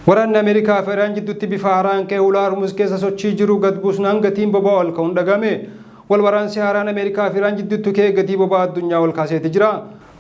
Waraanni Ameerikaa fi Iraan jidduutti bifa haaraan ka'e hulaa Hormuz keessa sochii jiru gad buusnaan gatiin boba'aa ol ka'uun dhagahame. Wal waraansi haaraan Ameerikaa fi Iraan jidduutti ka'e gatii boba'aa addunyaa ol kaaseeti jira.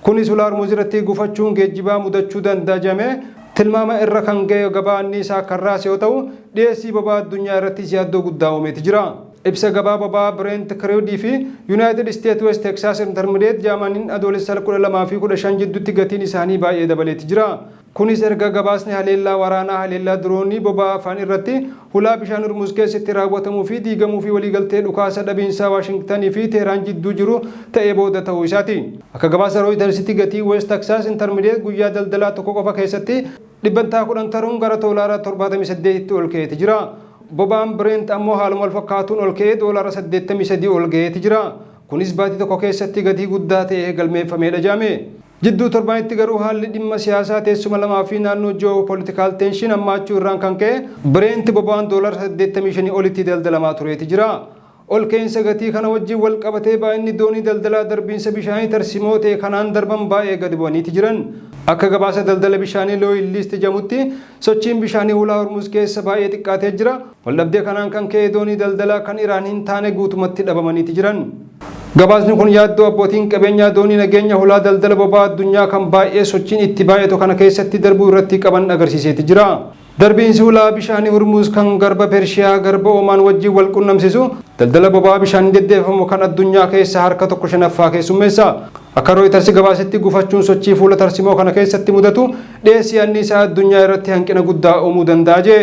Kunis hulaa Hormuz irratti gufachuun geejjibaa mudachuu danda'a jedhamee tilmaama irra kan ga'e gabaa anniisaa kan raase yoo ta'u, dhiyeessii boba'aa addunyaa irrattis yaaddoo guddaa uumeeti jira. Ibsa gabaa boba'aa Brent Crude fi United States West Texas Intermediate jedhamaniin Adoolessa 12 fi 15 jidduutti gatiin isaanii baay'ee dabaleeti jira. Kunis erga gabaasni haleellaa waraanaa haleellaa diroonii boba'aa afaan irratti hulaa bishaan Hormuz keessatti raawwatamuu fi diigamuu fi waliigaltee dhukaasa dhabiinsaa Waashingtanii fi Teheraan jidduu jiru ta'ee booda ta'uu isaati. Akka gabaasa Rooyitarsitti gatii West Texas Intermediate guyyaa daldalaa tokko qofa keessatti dhibbantaa 10 taruun gara doolaara 78tti ol ka'eeti jira. Boba'aan Brent ammoo haaluma wal fakkaatuun ol ka'ee doolaara 83 ol ga'eeti jira. Kunis baatii tokko keessatti gatii guddaa ta'ee galmeeffameedha jedhame. Jidduu torbanitti garuu haalli dhimma siyaasaa teessuma lamaa fi naannoo geopolitical tension hammaachuu irraan kan ka'e Brent boba'aan doolara 85 olitti daldalamaa tureeti jira. Ol ka'iinsa gatii kana wajjin wal qabatee baay'inni doonii daldalaa darbiinsa bishaanii tarsimoo ta'e kanaan darban baay'ee gadi bu'aniiti jiran. Akka gabaasa daldala bishaanii Lloyd List jedhamutti sochiin bishaanii hulaa Hormuz keessa baay'ee xiqqaatee jira. Waldhabdee kanaan kan ka'e doonii daldalaa kan Iraan hin taane guutumatti dhabamaniiti jiran. Gabaasni kun yaaddoo abbootiin qabeenyaa doonii nageenya hulaa daldala boba'aa addunyaa kan baay'ee sochiin itti baay'atu kana keessatti darbuu irratti qaban agarsiiseeti jira. Darbiinsi hulaa bishaanii Hurmuuz kan garba Pershiyaa garba Oomaan wajjin wal qunnamsiisu daldala boba'aa bishaanii deddeebifamu kan addunyaa keessa harka tokko shanaffaa keessummeessa. Akka Rooyitarsi gabaasetti gufachuun sochii fuula tarsimoo kana keessatti mudatu dhiyeessii anniisaa addunyaa irratti hanqina guddaa uumuu danda'a jee.